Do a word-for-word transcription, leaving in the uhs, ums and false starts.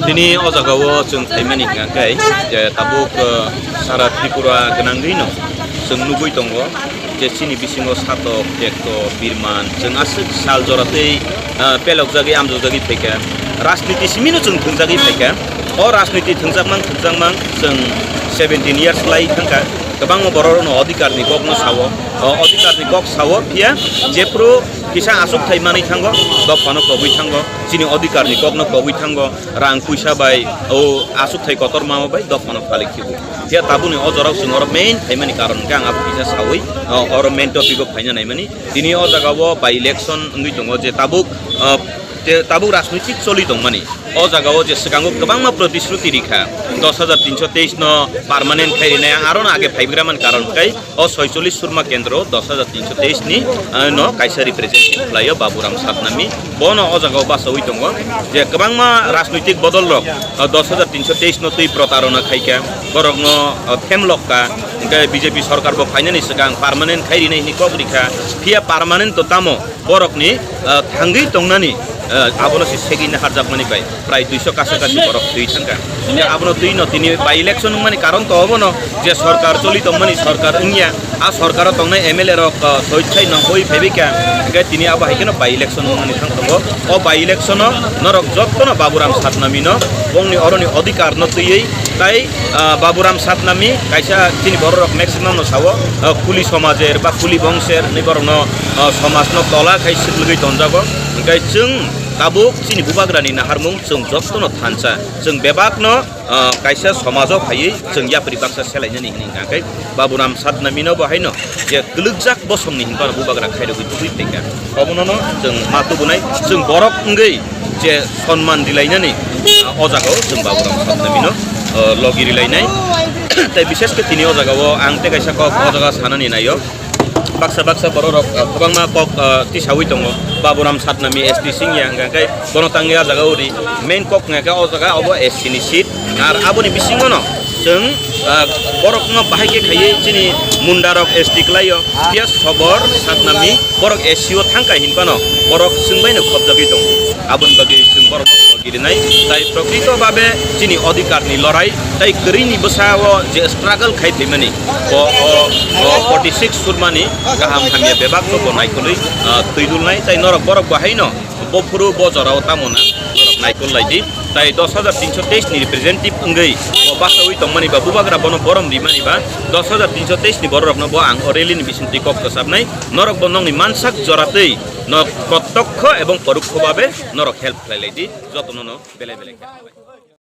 Tini o jagao chwng phaimani hwnkha khe, je tabuk, eh, sara Tripura gwnangwi no chwng nugwi tongo, je chini bisingo Satok, Tekto, Birman, chwng aswk sal jora tei, eh, pelokjagwi, amjokjagwi phaikha. Rajniti simino chwng thwngjagwi phaikha. O rajniti thwngjak mang, thwngjak mang chwng seventeen years lai thangkha. Kwbangma borok rokno odhikar ni kok no sao. O odhikar ni kok sao, phiya jephru kisa aswk thai manwi thango, dophano kobwi thango. Chini odhikar ni kok no kobwi thango. Rang puisa bai, o aswk thai kotor mama bai dophano phalik khibu. Phiya tabukni o jorao chwng oro main phaimani karon hwnkhe ang abo kisa saui, o, oro main topic o phaina naimani. Tini o jagao by election wngwi tongo je tabuk, o, je tabuk rajnoitik choli tongmani. O jagao je swkango kwbangma protishruti rikha, dos hajar tinsho teis no permanent khai rinai, ang arono age phaibremani karon hwnkhe o soicholish Surma Kendro dos hajar tinsho teis ni, ah, no kaisa representative khlaio Baburam Satnami. Bono o jagao bachaui tongo je kwbangma rajnoitik bodol rok, ah, dos hajar tinsho teis no twi protarona khaikha, borokno, ah, themlokka, hwnkhe B J P sorkar bo phainani swkang permanent khai rinai hwnwi kok rikha, phiya permanent to tamo borokni, ah, thangwi tongnani, ah, abono se segwi naharjakmani bai. Prai duiso kasa kasi borok twi thangkha. Hwnkhe abono twi no tini by election wngmani karon to obono je sorkar choli tongmani sorkar wngya, a sorkaro tongnai M L A rok, ah, soit khai nongkhoi phaibikha. Hwnkhe tini abo hai kheno by election wngmani thang tongo. O by election o norok jottono Baburam Satnami no bongni oroni odhikar no twiwi tai, ah, Baburam Satnami kaisa chini borok rok maximum no sao, ah, kuli somajer ba kuli bongser ni borok no, ah, somaj no tola khai swrwgwi tonjago. Hwnkhe chwng tabuk chini bubagrani naharmung chwng jottono thansa. Chwng bebakno, ah, kaisa somajo phaiwi chwng yapri baksa selainani hwnwi hwnkha khe Baburam Satnamino bo haino je kwlwkjak bosongni hinphano bubagra khairogwi tubui phaikha. Obonono chwng ma tubunai, chwng borok wngwi je sonman rilainani, ah, o jagao chwng Baburam Satnamino, ah, logi rilainai. Tei bishesh khe tini o jagao ang tei kaisa kok o jaga sanani naio. Baksa baksa borok rok, ah, kwbangma kok, ah, tisaui tongo. Baburam Satnami S T Singya hwnkha khe bono tangwi ah jaga o ri. Main kok hwnkha khe o jaga obo S C ni seat. Ar aboni bisingo no chwng, ah, borokno bahai khe khaiwi chini munda rok S T kwlaio. Phiya sobor Satnami borok S C o thangkha hinphano borok chwng bai no khopjagwi tongo. Aboni bagwi chwng borok kirinai, tai prokrito babe chini odhikar ni lorai, tai kwrwi ni bwsa o je struggle khai phaimani, bo o, o forty six Surmani kaham hamya bebak no bo naikolwi, ah, twi dulnai, tai norok borok bo haino bo phuru bo jora o tamo na norok naikol lai di, tai dos hajar tinsho teis ni representative wngwi bo basaui tongmani ba bubagra bono borom rimani ba dos hajar tinsho teis ni borok rok no bo ang o rally ni bising twi kok kwchapnai, norok bo nokni mansak jora twi nok protokho ebong porokho babe norok help khlai lai di, jotono no. Belai belai khe hambai.